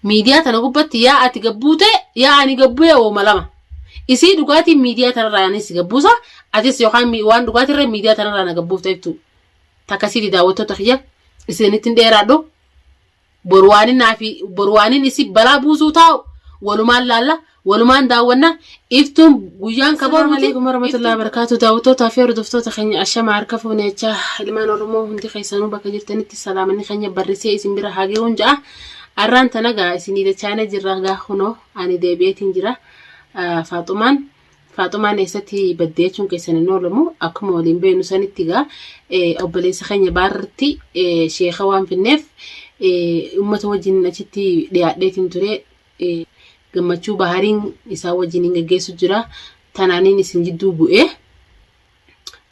Miidiyaa tana gubbatti yaa ati gabbuute yaa ani gabbu'e ooma lama. Isii dhugaatiin miidiyaa tanarraa anis si gabbuusa atis yookaan waan dhugaatirra miidiyaa tanarraa na gabbuufta ibtu. Takkasiiti daawwattoota kiyya isinitti hin dheeraadhu. Boru waanin naafi boru waanin isi balaa buusuu taa'u walumaan laalla walumaan daawwanna iftuun guyyaan ka boruuti. Alaikum warahmatullahi wabarakatuh daawwattootaa fi hordoftoota keenya ashama harka fuune jechaa ilmaan Oromoo hundi keessanuu bakka jirtanitti salaamanni keenya barrisee isin bira haa ga'uun ja'a. Arraan tana gaa isinii dachaanee jirra gaa kunoo ani deebi'eetiin jira. Faaxumaan Faaxumaan eessatti badde jechuun keessan hin oolamu. Akkuma waliin beeknu sanitti egaa obboleessa keenya baarratti sheeka waan finneef uummata wajjin achitti dhiyaadheetiin ture. Gammachuu bahariin isaa wajjin hin geggeessu jira. Tanaaniin isin jidduu bu'ee.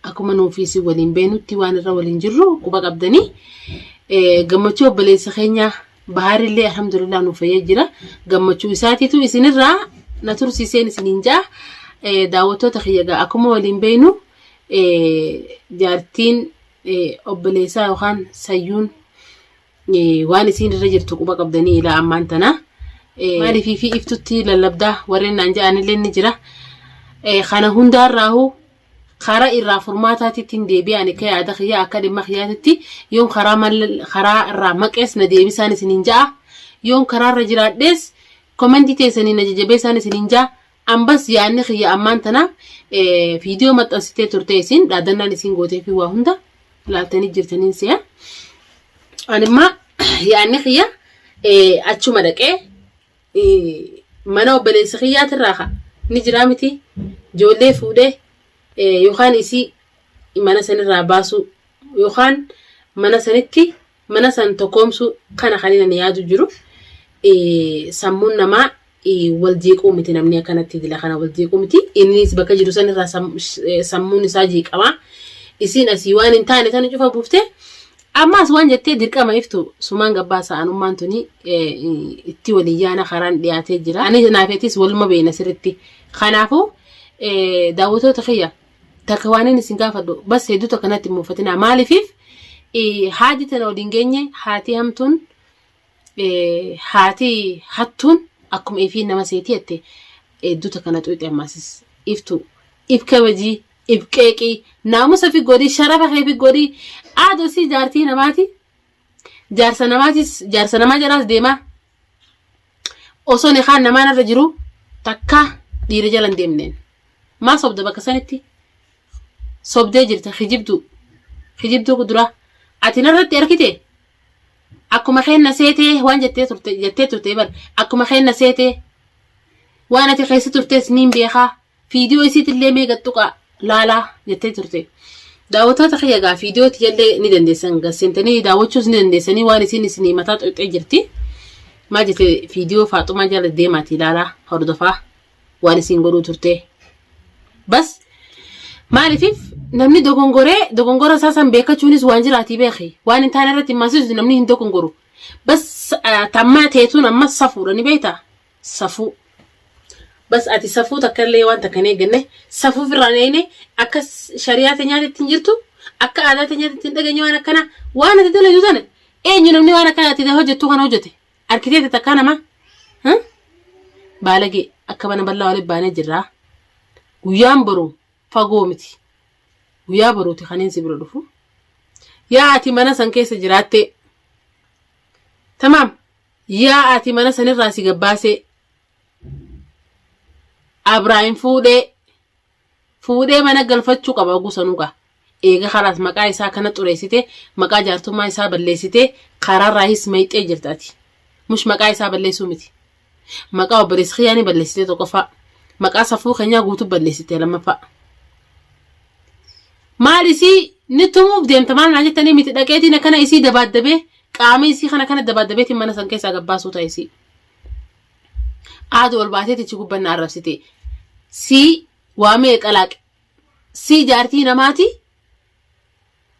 Akkuma nuufi isin waliin beenutti waan irra waliin jirru quba qabdanii. Gammachuu obboleessa keenya Bahaarillee alhamdulillah nuuf fayyee jira. Gammachuu isaatiitu isinirraa na tursiiseen isiniin ja'a. Daawwattoota kiyya gaa akkuma waliin beeknu jaartiin obboleessaa yookaan sayyuun waan isiin irra jirtu quba qabdanii ilaa ammaan tana. Maaliifii fi iftutti lallabdaa warreen naan ja'anillee ni jira. Kana hundaarraahu karaa irraa furmaataatitti hin deebi'a ani akka yaada kiyyaa akka dhimma kiyyaatitti yoon karaa karaa irraa maqees na deebisaan isiniin ja'a. Yoon karaa irra jiraadhees komentii teessanii na jajjabeessaan isiniin ja'a. Ambas yaadni kiyya ammaan tana viidiyoo maxxansitee turte isin dhaadannaan isin gootee fi waa hunda laaltanii jirtaniin si'a. Animmaa yaadni kiyya achuma dhaqee mana obboleessa kiyyaatirraa ka ni jiraa miti ijoollee fuudhee yookaan isii mana sanirraa baasuu yookaan mana sanitti mana san tokkoomsuu kana kan inni yaadu jiru sammuun namaa wal jeequu miti namni akkanatti dila kana wal jeequu miti innis bakka jiru sanirraa sammuun isaa jeeqama isiin asii waan hin taane tana cufa buuftee ammaas waan jettee dirqama iftu sumaan gabbaasa anummaan tuni itti waliin yaana karaan dhiyaatee jira ani naafetis waluma beena sirritti kanaafuu daawwattoota kiyya takka waan inni isin gaafadhu bas hedduu takka natti hin muufatinaa maaliifiif haati tana waliin geenye haati hamtuun haati hattuun akkuma ifii nama seetii jette hedduu takka na xuyxe ammaasis iftu if kabajii if qeeqii naamusa fi godhii sharafa kee fi godhii aadoo sii jaartii namaati jaarsa namaatis jaarsa namaa jalaas deemaa osoo nikaan namaan irra jiru takka dhiira jala hin deemneen maa sobda bakka sanitti sobdee jirta kijibduu kijibduu kuduraa ati narratti argite akkuma keenna seetee waan jettee turte jettee turte bar akkuma keenna seetee waan ati keessa turtes niin beekaa Fiidiyoo isiitillee mee gad tuqaa laalaa jettee turte. Daawwattoota kiyya gaa fiidiyoo tiyyallee ni dandeessan gad seentanii daawwachuus ni dandeessanii waan isiin isinii mataa xuqxee jirti. Maal jette fiidiyoo faaxumaa jala deemaati ilaalaa hordofaa waan isiin godhuu turte. Bas maaliifif namni dogongoree dogongora isaa san beekachuunis waan jiraatii beeki. Waan hin taane irratti hin maasisu namni hin dogongoru. Bas tammaa teetuun ammas safuudha ni beektaa? Safuu. Bas ati safuu takka illee waan takka hin eegganne safuu ofirraa hin eegne akka shari'aa teenyaatitti hin jirtu akka aadaa teenyaatitti hin dhageenye waan akkanaa waan ati dalagdu tana eenyu namni waan akkana ati hojjettu kana hojjete arkiteeti takkaa nama baalagee akka mana bal'aa waliin baanee jirraa guyyaan boru fagoo miti guyyaa boruuti kaniin si bira dhufu yaa ati mana san keessa jiraattee tamaam Yaa ati mana sanirraa si gabbaasee Abraahim fuudhee fuudhee mana galfachuu qaba oguu sanuu gaa. Eega kalaas maqaa isaa kana xureessite maqaa jaartummaa isaa balleessite karaarraahis mayxee jirta ati. Mush maqaa isaa balleessuu miti. Maqaa obboleessa kiyyaa ni balleessite tokkoffaa. Maqaa safuu keenyaa guutuu balleessite lammaffaa. Maal isii ni tumuuf deemta maal naa jettanii miti dhaqeetiin akkana isii dabaaddabee Qaama isii kana kana dabaadabeetiin mana san keessaa gabbaasuu ta'a isii. Aadu ol baateeti achi gubban na arrabsite. Sii waa meeqa laaqe. Sii jaartii namaati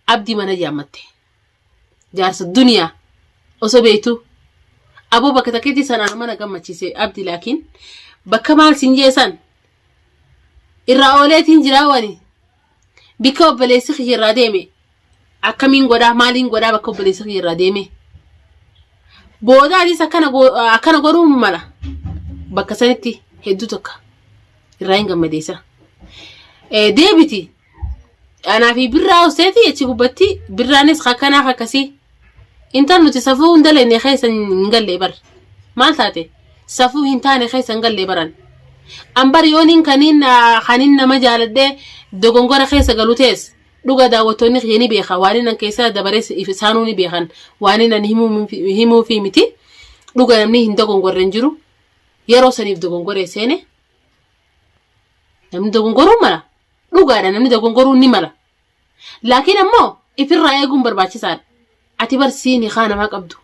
abdii mana jaammatte. Jaarsa duniyaa osoo beektu. Aboo bakka takkeetti san ana mana gammachiise abdi laakiin bakka maal siin jee san irraa ooleetiin jiraa wani bikka obboleessi kiyya irraa deeme akkamiin godhaa maaliin godhaa bakka obboleessi kiyya irraa deeme. Booda atis akkana godhuun mala. Bakka sanitti hedduu tokko irraa hin gammadeessa. Deebiti. Anaa fi birraa useeti achi gubbatti birraanis akkanaaf akkasii. Intal nuti safuu hin dalenne keessa hin galle bar. Maal taate? Safuu hin taane keessa hin galle baran. An bar yooniin kaniin kanin nama jaaladhee dogongora keessa galu tees dhuga daawwattoonni kiyya ni beeka waan inni keessa dabarees isaanuu ni beekan waan inni himuufi miti dhuga namni hin dogongorre hin jiru yeroo saniif dogongoree seene namni dogongoruu mala dhugaadha namni dogongoruu ni mala laakiin ammoo ifirraa eeguun barbaachisaadha ati bar sii nikaa namaa qabdu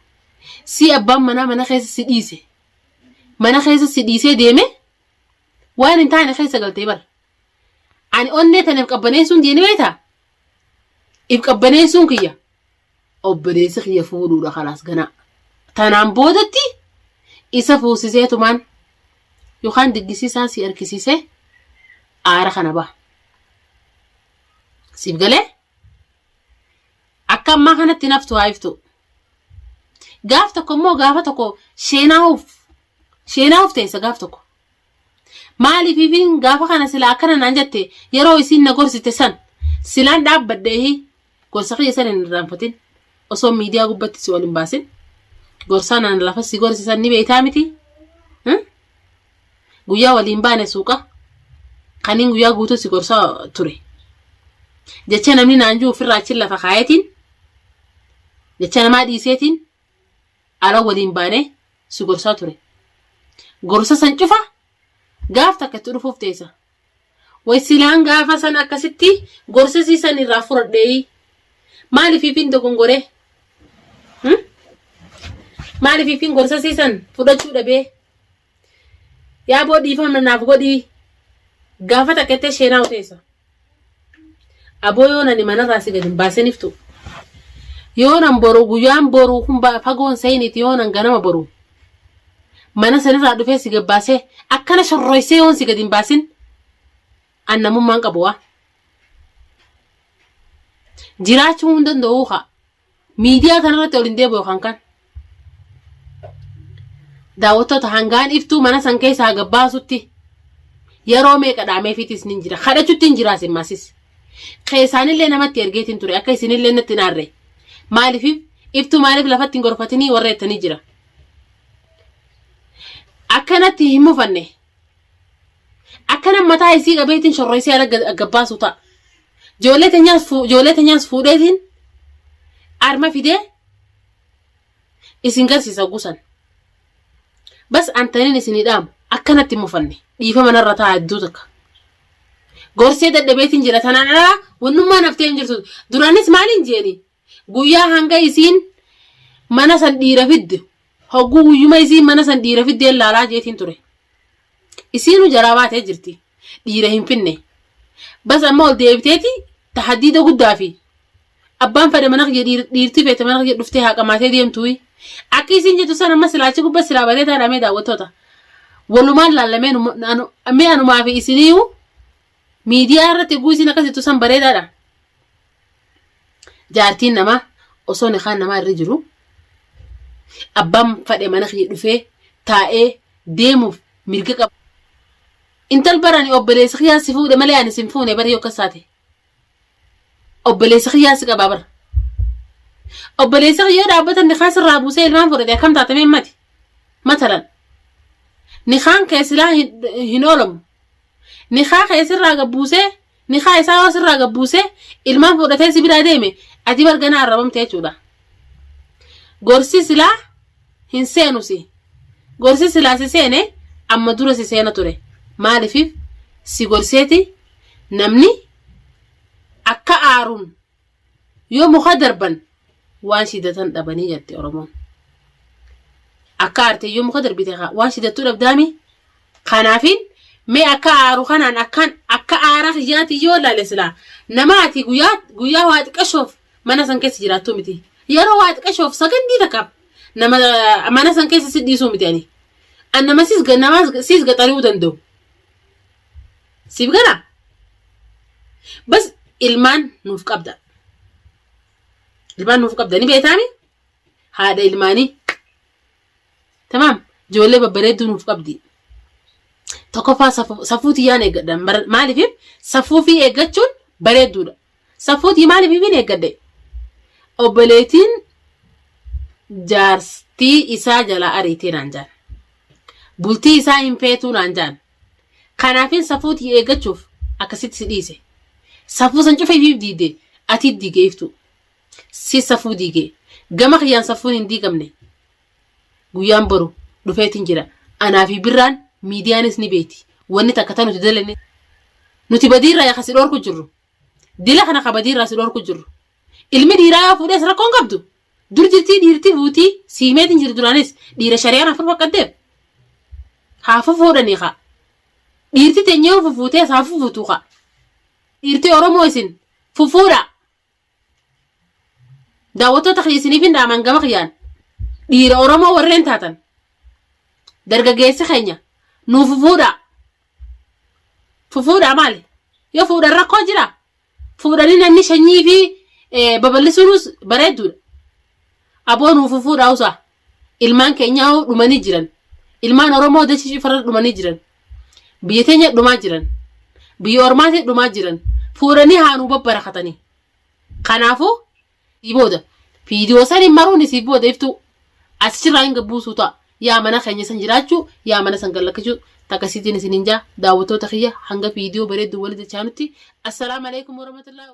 sii abbaan manaa mana keessa si dhiise mana keessa si dhiisee deeme waan hin taane keessa galtee bar Ani onnee tana if qabbaneessuun kiyya ni beektaa? If qabbaneessuun kiyya obboleessi kiyya fuudhuudha kalaas ganaa. Tanaan boodatti isa fuusiseetumaan yookaan diggisiisaa si harkisiisee aara kana baha. Siif galee? Akka ammaa kanatti naftu haa iftu. Gaaf tokko immoo gaafa tokko sheenaa'uuf sheenaa'uuf teessa gaaf tokko. Maaliifiifin gaafa kana silaa akkana naan jette yeroo isiin na gorsite san silaan dhaabbadheehi gorsa kiyya san hin irraanfatin osoo miidiyaa gubbatti si ol hin baasin gorsaa naan lafa si gorsisan ni beektaa miti guyyaa waliin baane suuqa kaniin guyyaa guutuu si gorsaa ture jecha namni naan jiru ofirraa achi lafa kaayetiin jecha namaa dhiiseetiin ala waliin baanee si gorsaa ture. Gorsa san cufa gaaf takka itti dhufuuf teessa. Way silaan gaafa san akkasitti gorsa sii san irraa fudhadheeyi. Maaliif hin dogongoree? Maaliif hin gorsa sii san fudhachuu dhabee? Yaa boo dhiifama naaf godhii. Gaafa takka itti sheenaa teessa. Aboo yoon ani manarraa si gad hin baasin iftu. Yoonan boru guyyaan boruu kun fagoon seeniiti yoonan ganama boru. Mana sanirraa dhufee si gad baasee akkana shorroysee yoon si gad hin baasin an namummaan qabu waa. Jiraachuu hin danda'uu kaa. Miidiyaa kanarratti ol hin deebi'u kan kan. Daawwattoota hangaan iftuu mana san keessaa gabbaasutti yeroo meeqa dhaameefiitis ni jira. Kadhachutti hin jiraas immasis. Keessaanillee namatti ergeetiin ture akka isinillee natti hin aarre. Maaliif iftuu maaliif lafatti hin gorfatinii warra jettanii jira. Akkanatti hin mufanne. Akkana mataa isii qabeetiin shorroysee ala gabbaasu ta'a. Ijoollee teenyaas ijoollee teenyaas fuudheetiin arma fidee isin garsiisa gusan. Bas antaniin isinii dhaamu akkanatti hin mufanne dhiifama narra ta'a hedduu takka. Gorsee dadhabeetiin jira tanaan alaa wannummaan haftee hin jirtu. Duraanis maaliin jeeni Guyyaa hanga isiin mana san dhiira fidde hogguu guyyuma isiin mana san dhiira fiddeen laalaa jeetiin ture. Isiinu jalaa baatee jirti. Dhiira hin finne. Bas amma ol deebiteeti tahaddiida guddaa fi abbaan fedhe mana kiyya dhiirti feete mana kiyya dhuftee haa qamaatee deemtuuyi. Akka isiin jettu san amma silaa achi gubbaa silaa bareedaa dha mee daawwattoota. Walumaan laallamee mee anumaa fi isiniiyu miidiyaa irratti eeguu isiin akkas jettu san bareedaadha. Jaartiin namaa osoo nikaan namaa irra jiru abbaan fadhe mana kiyya dhufee taa'ee deemuuf mirga qaba. Intal barani obboleessa kiyyaa si fuudhe malee ani sin fuune bari yoo akkas taate. Obboleessa kiyyaa si qabaa bara. Obboleessa kiyya dhaabbata nikaa sirraa buusee ilmaan fudhate akkam taate mee mati? Matalan. Nikaan kee silaa hin oolamu. Nikaa kee sirraa gabbuusee Nikaa isaa yoo sirraa gad buusee ilmaan fuudhatee si biraa deeme ati bar ganaa arrabamte jechuudha. Gorsi silaa hin seenu si. Gorsi silaa si seene amma dura si seena ture. Maaliif si gorseeti namni akka aaruun Yoo muka darban waan shidatan dhabanii jette Oromoon. Akka aarte yoo muka darbite waan shidattuu dhabdaami. Kanaafin mee akka aaru kanaan akkaan akka aara kiyyaati yoo laale silaa nama ati guyyaa guyyaa waa xiqqashoof mana san keessa jiraattuu miti. Yeroo waa xiqqashoof sakandii takkaaf nama mana san keessa si dhiisuu miti ani. An nama siis nama siis gaxari'uu danda'u. Siif galaa? Bas ilmaan nuuf qabda. Ilmaan nuuf qabda ni beektaami? Haadha ilmaanii. Tamaam ijoollee babbareedduu nuuf qabdi. Tokkoffaa safuu tiyyaan eeggadha. Maaliif safuu fi eeggachuun bareedduudha. Safuu tiyya maaliif hin eeggadhe? Obboleettiin jaarstii isaa jalaa ariitee naan jaan. Bultii isaa hin feetuu naan jaan. Kanaafin safuu tiyya eeggachuuf akkasitti si dhiise. Safuu san cufa ifiif diide atii diige iftu. Si safuu diige. Gama kiyyaan safuun hin diigamne. Guyyaan boru dhufeetin jira. Anaa fi birraan miidiyaanis ni beeti. Wanni takka ta nuti dalane. Nuti badiirraa ka si dhorku jirru. Dila kana ka badiirraa si dhorku jirru. Ilmi dhiiraa yoo fuudhes rakkoon qabdu. Dur jirtii dhiirti fuutii si himeetin jiru duraanis dhiira shariyaan afur faqqaddeef. Haa fufuudhanii kaa. Dhiirti teenya yoo fufuutees haa fufuutu kaa. Dhiirti Oromoo isin fufuudha. Daawwattoota kiyya isiniif hin dhaaman gama kiyyaan. Dhiira Oromoo warreen taatan. Dargaggeessi keenya nuu fufuudha. Fufuudha maali? Yoo fuudhan rakkoo jira. Fuudhanii namni sanyii fi babal'isuunis bareedduudha. Aboo nuuf fufuudha usaa. Ilmaan keenyaa hoo dhumanii jiran. Ilmaan Oromoo dachii cufarra dhumanii jiran. Biyya teenya dhumaa jiran. Biyya ormaatii dhumaa jiran. Fuudhanii haa nuu babbarakatanii. Kanaafuu sii booda viidiyoo sanii maruun isii booda iftuu asirraa hin gabbuusuu ta'a. Yaa mana keenya san jiraachuu yaa mana san gallakkisuu takkasiitiin isiniin jaa daawwattoota kiyya hanga viidiyoo bareedduu walitti dachaanutti assalaamu alaikum warahmatullahi.